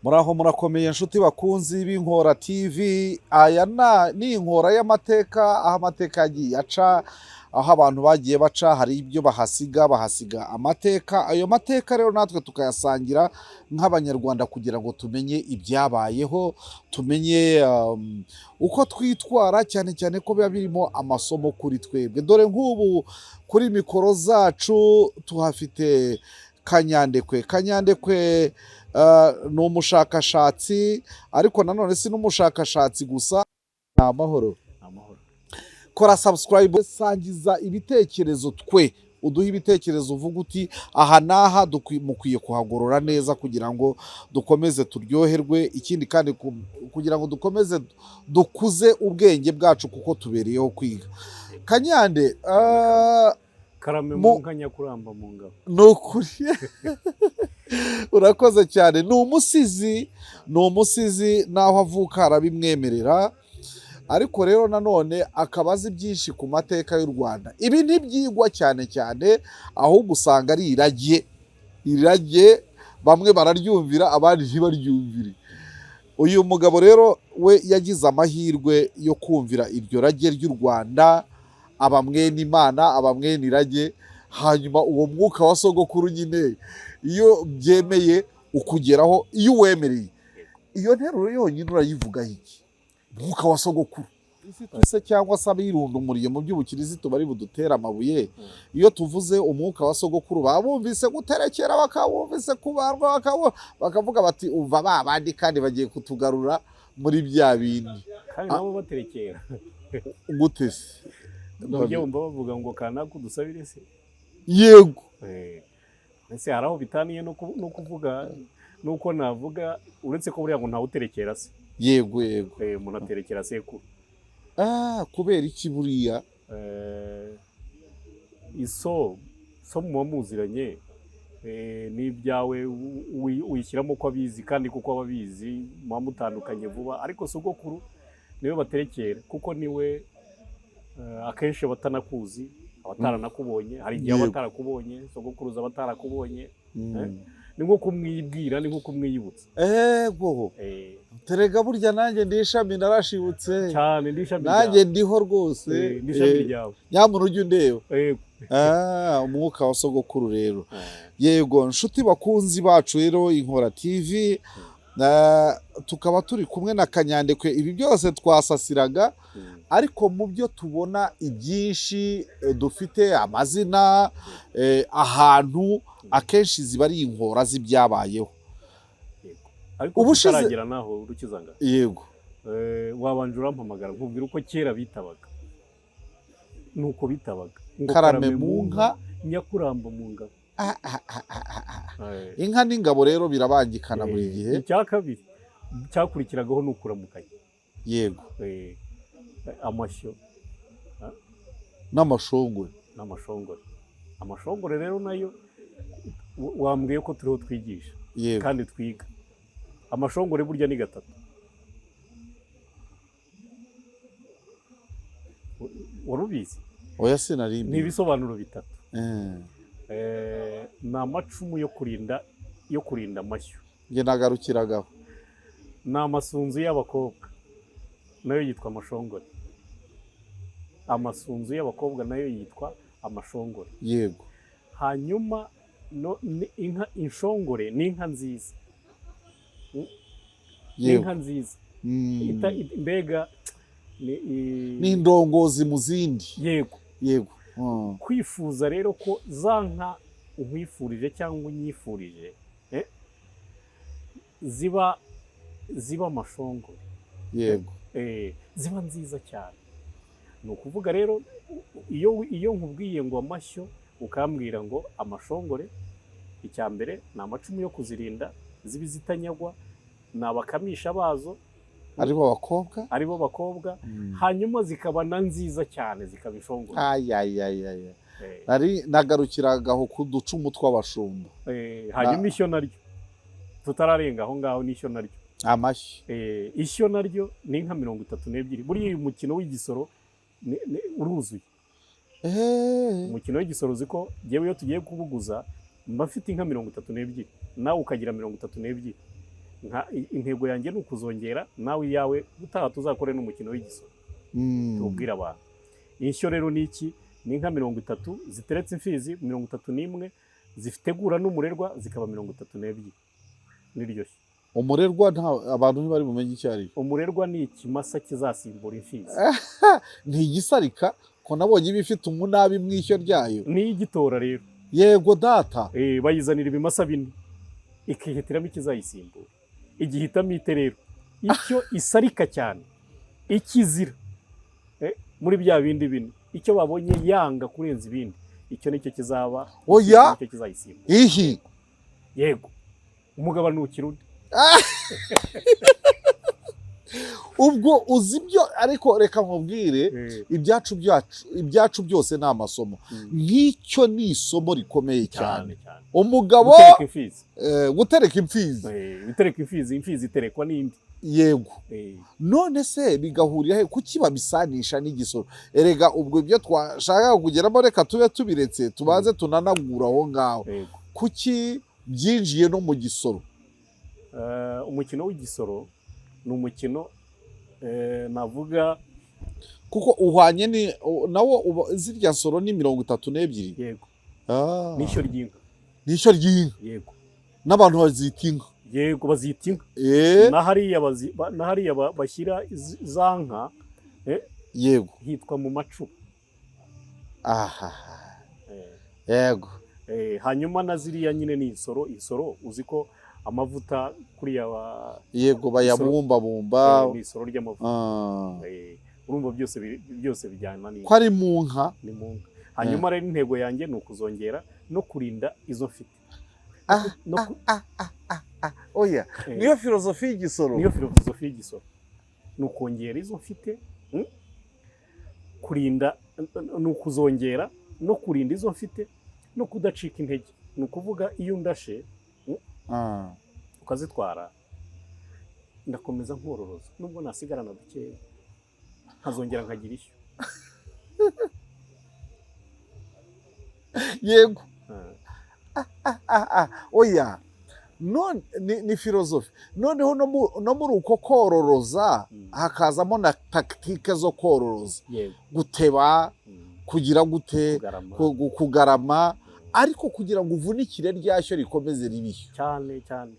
Muraho murakomeye inshuti bakunzi b'Inkora TV. Aya ni inkora y'amateka, aho amateka yagiye aca, aho abantu bagiye baca hari ibyo bahasiga, bahasiga amateka. Ayo mateka rero natwe tukayasangira nk'Abanyarwanda kugira ngo tumenye ibyabayeho, tumenye uko twitwara, cyane cyane ko biba birimo amasomo kuri twebwe. Dore nk'ubu kuri mikoro zacu tuhafite Kanyandekwe. Kanyandekwe ni umushakashatsi, ariko nanone si n'umushakashatsi gusa. Ni amahoro. Amahoro. Kora subscribe, sangiza ibitekerezo, twe uduhe ibitekerezo, uvuga uti aha n'aha mukwiye kuhagorora neza kugira ngo dukomeze turyoherwe. Ikindi kandi kugira ngo dukomeze dukuze ubwenge bwacu kuko tubereyeho kwiga. Kanyande, Karame mu nka, nyakuramba mu ngabo. Ni ukuri urakoze cyane. Ni umusizi, ni umusizi, n'aho avuka arabimwemerera, ariko rero nanone akaba azi byinshi ku mateka y'u Rwanda. Ibi ntibyigwa cyane cyane, ahubwo usanga ari irage. Irage bamwe bararyumvira, abandi ntibaryumvire. Uyu mugabo rero we yagize amahirwe yo kumvira iryo rage ry'u Rwanda, aba mwene Imana, aba mwene irage. Hanyuma uwo mwuka wa sogokuru nyine iyo byemeye ukugeraho, iyo uwemereye. Iyo nteruro yonyine urayivugaho iki? Umwuka wa sogokuru se cyangwa se abirundumuriye mu by'ubukirisitu bari budutere amabuye. Iyo tuvuze umwuka wa sogokuru, baba bumvise guterekera, bakaba bumvise kubandwa, bakavuga bati umva ba bandi kandi bagiye kutugarura muri bya bindi. Kandi nabo baterekera. Gute se? Ujya wumva bavuga ngo kanaka udusabire se? Yego. Ese hari aho bitaniye no kuvuga nuko navuga, uretse ko buriya ngo ntawe uterekera se? Yego yego. Umuntu aterekera sekuru. Ah, kubera iki buriya? Iso so muba muziranye, n'ibyawe uyishyiramo ko abizi, kandi kuko aba abizi muba mutandukanye vuba. Ariko sogokuru niwe baterekera, kuko niwe akenshi aba atanakuzi, aba ataranakubonye. Hari igihe aba atarakubonye, sogokuruza aba atarakubonye. Ni nko kumwibwira, ni nko kumwiyibutsa. Ego. Terega burya nanjye ndi ishami, narashibutse. Cyane, ndi ishami Nanjye ryawe. ndiho rwose. Ndi ishami ryawe. Nyamuntu ujya undeba. Ah, umwuka wa sogokuru rero. Yego, nshuti bakunzi bacu rero, Inkora TV, tukaba turi kumwe na Kanyandekwe. Ibi byose twasasiraga, ariko mu byo tubona ibyinshi, dufite amazina, ahantu akenshi ziba ari inkora z'ibyabayeho. Ariko tutaragera naho, Rukizanga. Yego. Wabanje urampamagara nkubwira uko kera bitabaga, nuko bitabaga ngo Karame mu nka, nyakuramba mu ngabo. Ah, ah, ah, ah, ah, ah. Inka n'ingabo rero birabangikana buri gihe. Icya kabiri cyakurikiragaho ni ukuramukanya. Amashyo N'amashongore. N'amashongore. Amashongore rero nayo wambwiye ko turiho twigisha kandi twiga. Amashongore burya ni gatatu. Wari ubizi? Oya, sinari Ni mbizi. ibisobanuro bitatu. Ni amacumu yo kurinda amashyo. Njye nagarukiragaho. Ni amasunzu y'abakobwa, nayo yitwa amashongore. Amasunzu y'abakobwa nayo yitwa amashongore. Hanyuma no, ni inka inshongore ni inka nziza, ni inka nziza. Mbega ni Ni indongozi mu zindi. Yego. Yego. Kwifuza rero ko za nka nkwifurije cyangwa unyifurije, ziba amashongore, ziba nziza cyane. Ni ukuvuga rero iyo nkubwiye ngo amashyo, ukambwira ngo amashongore, icya mbere ni amacumu yo kuzirinda ziba izitanyagwa, ni abakamisha bazo Aribo bakobwa. Aribo bakobwa. Hanyuma zikaba na nziza cyane, zikaba inshongore. Ayayayaya, nari nagarukiragaho ku ducumu tw'abashumba. Hanyuma ishyo naryo, tutararenga aho ngaho, n'ishyo naryo. Amashyi. Ishyo naryo ni inka 32. Buriya uyu mukino w'igisoro uruzuye. Umukino w'igisoro, uzi ko njyewe iyo tugiye kubuguza mba mfite inka 32, nawe ukagira 32. Nka intego yanjye ni ukuzongera, nawe iyawe utaha tuzakore n'umukino w'igisoro, tuwubwire abantu. Inshyo rero ni iki? Ni inka 30 ziteretse imfizi, 31 zitegura n'umurerwa, zikaba 32 n'iryo shyo. Umurerwa nta abantu ntibari bumenye icyo ari cyo. Umurerwa ni ikimasa kizasimbura imfizi. Ni igisarika ko nabonye iba ifite umunabi mu ishyo ryayo. Niyo igitora rero. Yego data. Bayizanira ibimasa bine, ikihitiramo ikizayisimbura. Igihitamo ite rero? Icyo isarika cyane, ikizira muri bya bindi bine, icyo babonye yanga kurenza ibindi, icyo nicyo kizaba. Oya! Nicyo kizayisimbura. Ihi. Yego, umugabo nukira undi. Ubwo uzi ibyo, ariko reka nkubwire, ibyacu byose ni amasomo. Nk'icyo ni isomo rikomeye cyane. Cyane cyane. Umugabo Gutereka imfizi. Gutereka imfizi. Gutereka imfizi, imfizi iterekwa n'indi. Yego. None se bigahurira he? Kuki babisanisha n'igisoro? Erega ubwo ibyo twashakaga kugeramo reka tube tubiretse, tubanze tunanagura aho ngaho. Kuki byinjiye no mu gisoro? Umukino w'igisoro ni umukino navuga Kuko uhwanye ni nawo zirya nsoro ni 32. Yego. Ah. N'ishyo ry'inka. N'ishyo ry'inka. Yego. N'abantu bazita inka. Yego, bazita inka. Na hariya bashyira za nka hitwa mu macuba. Aha. Yego. Hanyuma na ziriya nyine ni insoro. Insoro uzi ko amavuta kuriya Yego, bayabumbabumba. Ni isoro ry'amavuta. Urumva byose bijyana n'inka. Ko ari mu nka. Ni mu nka. Hanyuma rero intego yanjye ni ukuzongera no kurinda izo mfite. No Oya. Niyo filozofi y'igisoro. Niyo filozofi y'igisoro, ni ukongera izo mfite, kurinda, ni ukuzongera no kurinda izo mfite no kudacika intege. Ni ukuvuga iyo undashe ukazitwara, ndakomeza nkororoza, nubwo nasigarana dukeya nkazongera nkagira ishyo. Yego. Oya, none ni filozofi. Noneho no muri uko kororoza hakazamo na tactique zo kororoza, guteba, kugira gute, kugarama. Kugarama, ariko kugira ngo uvunikire ryashyo rikomeze ribiyo. Cyane cyane.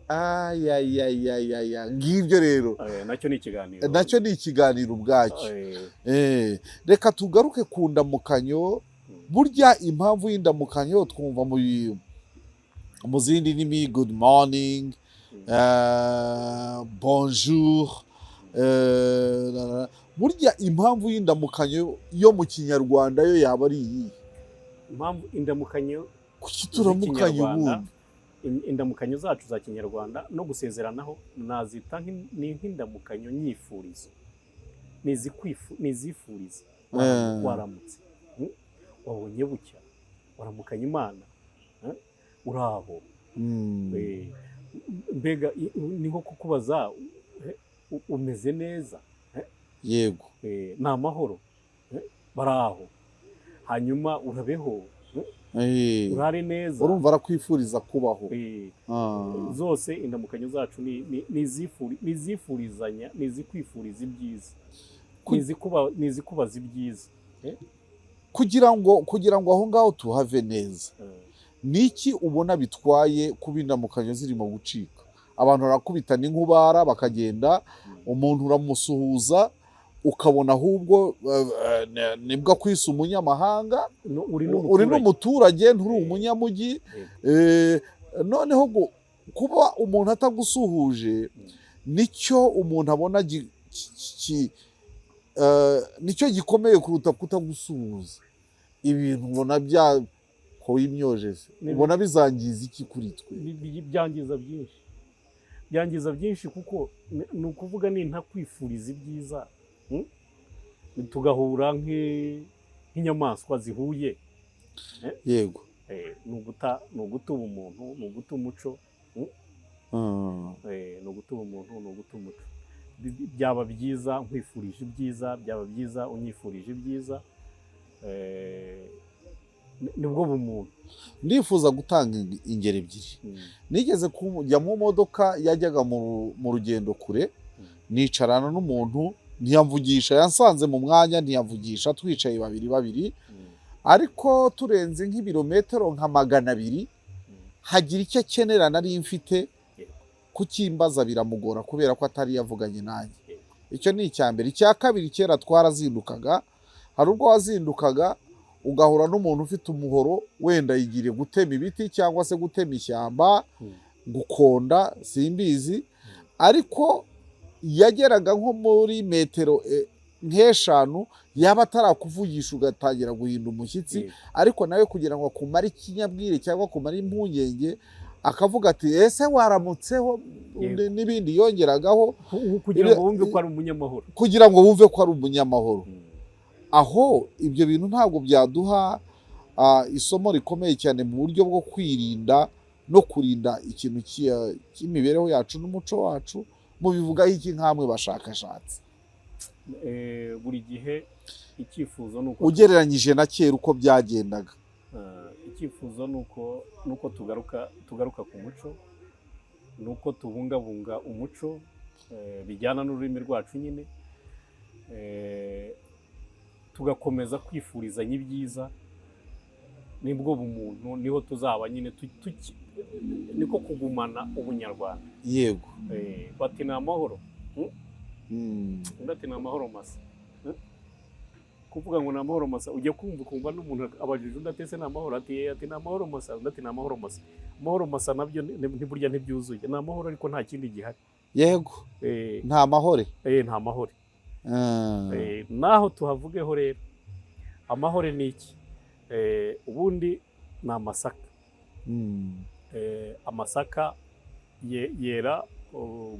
Ayayayayaya, ngibyo rero. Nacyo ni ikiganiro. Nacyo ni ikiganiro ubwacyo. Reka tugaruke ku ndamukanyo. Burya impamvu y'indamukanyo twumva mu zindi ndimi, good morning, bonjour, burya impamvu y'indamukanyo yo mu Kinyarwanda yo yaba ari iyi? Impamvu indamukanyo Kuki turamukanya z'Ikinyarwanda, ubundi? Indamukanyo zacu za Kinyarwanda no gusezeranaho nazita ni nk'indamukanyo nyifurizo, ni izifuriza. Waramutse, Wabonye bucya, waramukanya Imana, uraho. Mbega ni nko kukubaza, umeze neza? Yego. Ni amahoro, baraho, hanyuma urabeho, urare neza. Urumva arakwifuriza kubaho. Zose indamukanyo zacu ni izifurizanya, ni izikwifuriza ibyiza, ni izikubaza ibyiza. Kugira ngo aho ngaho tuhave neza, niki ubona bitwaye kuba indamukanyo zirimo gucika? Abantu barakubita n'inkubara bakagenda, umuntu uramusuhuza ukabona ahubwo nibwo akwise umunyamahanga. No, uri Uri n'umuturage. n'umuturage, nturi umunyamujyi. Noneho kuba umuntu atagusuhuje, nicyo umuntu abona nicyo gikomeye kuruta kutagusuhuza. Ibintu ubona bya ko wimyoje se, ubona bizangiza iki kuri twe? Byangiza byinshi, byangiza byinshi, kuko ni ukuvuga ni ntakwifuriza ibyiza, Tugahura nk'inyamaswa zihuye. Yego. Ni uguta ubumuntu, ni uguta umuco. Ni uguta ubumuntu, ni uguta umuco. Byaba byiza nkwifurije ibyiza, byaba byiza unyifurije ibyiza. Nibwo bumuntu. Ndifuza gutanga ingero ebyiri. Nigeze kujya mu modoka yajyaga mu rugendo kure, nicarana n'umuntu ntiyamvugisha, yansanze mu mwanya ntiyamvugisha, twicaye babiri babiri, ariko turenze nk'ibirometero nka 200 hagira icyo akenera nari mfite, kukimbaza biramugora kubera ko atari yavuganye nanjye. Icyo ni icya mbere. Icya kabiri, kera twarazindukaga, hari ubwo wazindukaga ugahura n'umuntu ufite umuhoro, wenda yigiriye gutema ibiti cyangwa se gutema ishyamba, gukonda, simbizi, ariko yageraga nko muri metero nk'eshanu yaba atarakuvugisha ugatangira guhinda umushyitsi. Ariko nawe kugira ngo akumare ikinyabwire cyangwa akumare impungenge, akavuga ati: "Ese waramutseho?" N'ibindi yongeragaho. Kugira ngo wumve ko ari umunyamahoro. Kugira ngo wumve ko ari umunyamahoro. Aho ibyo bintu ntabwo byaduha isomo rikomeye cyane mu buryo bwo kwirinda no kurinda ikintu cy'imibereho yacu n'umuco wacu? Mubivugaho iki nkamwe bashakashatsi? Buri gihe icyifuzo ni uko Ugereranyije na kera uko byagendaga. Icyifuzo ni uko tugaruka ku muco, ni uko tubungabunga umuco, bijyana n'ururimi rwacu nyine, tugakomeza kwifurizanya ibyiza. Nibwo bumuntu, niho tuzaba nyine niko kugumana ubunyarwanda. Bati ni amahoro. Undi ati: "Ni amahoro masa." Kuvuga ngo ni amahoro masa, ujya kumva ukumva n'umuntu abajije undi ati: "Ese ni amahoro?" Ati: "Eh." Ati: "Ni amahoro masa." Undi ati: "Ni amahoro masa." Amahoro masa nabyo ntiburya ntibyuzuye, ni amahoro ariko nta kindi gihari. Nta mahore. Nta mahoro. Naho tuhavugeho rero, amahoro ni iki? Ubundi ni amasaka. Amasaka yera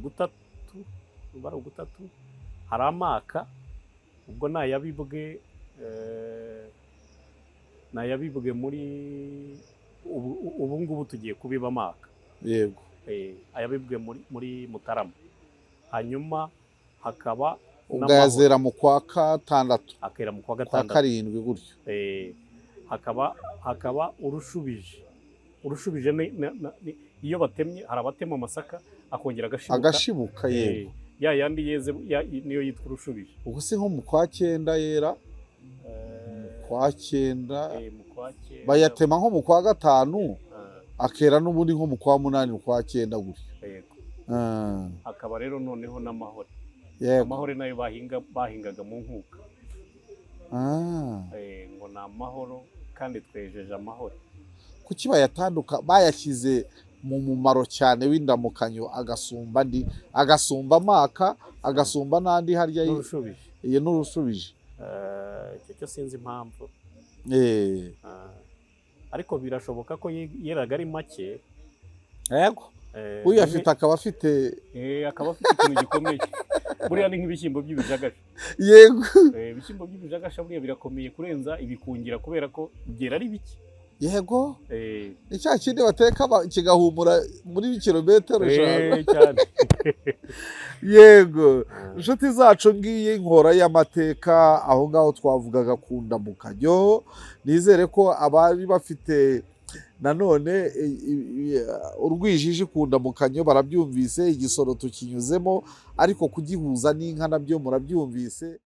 gutatu, bara gutatu. Hari amaka, ubwo ni ayabibwe, ni ayabibwe muri ubu ngubu tugiye kubiba amaka. Ayabibwe muri Mutarama, hanyuma hakaba Ubwo n'amahoro. Yazera mu kwa gatandatu. Akera mu kwa Kwa gatandatu. karindwi gutyo. Hakaba urushubije. Urushubije ni iyo batemye, hari abatema amasaka akongera agashibuka. Agashibuka, yego. Ya yandi yeze niyo yitwa urushubije. Ubwo si nko mu kwa cyenda yera? Kwa cyenda. Mu kwa cyenda. Bayatema nko mu kwa gatanu, akera n'ubundi nko mu kwa munani, mu kwa cyenda gutyo. Yego. Hakaba rero noneho n'amahore. Amahore nayo bahingaga mu nkuka. Ngo ni amahoro kandi twejeje amahoro. Kuki bayatanduka, bayashyize mu mumaro cyane w'indamukanyo, agasumba andi, agasumba amaka, agasumba n'andi harya N'urushubije. Iyo n'urushubije. Icyo cyo sinzi impamvu. Ariko birashoboka ko yeraga ari make. Uyafite akaba afite Akaba afite ikintu gikomeye. Buriya ni nk'ibishyimbo by'ibijagasha. Ibishyimbo by'ibijagasha buriya birakomeye kurenza ibikungira kubera ko byera ari bike. Ni cya kindi bateka kigahumura muri kilometero 5. Cyane. Yego, inshuti zacu, ngiyi inkora y'amateka. Aho ngaho twavugaga ku ndamukanyo. Nizere ko abari bafite nanone urwijiji ku ndamukanyo barabyumvise. Igisoro tukinyuzemo, ariko kugihuza n'inka nabyo murabyumvise.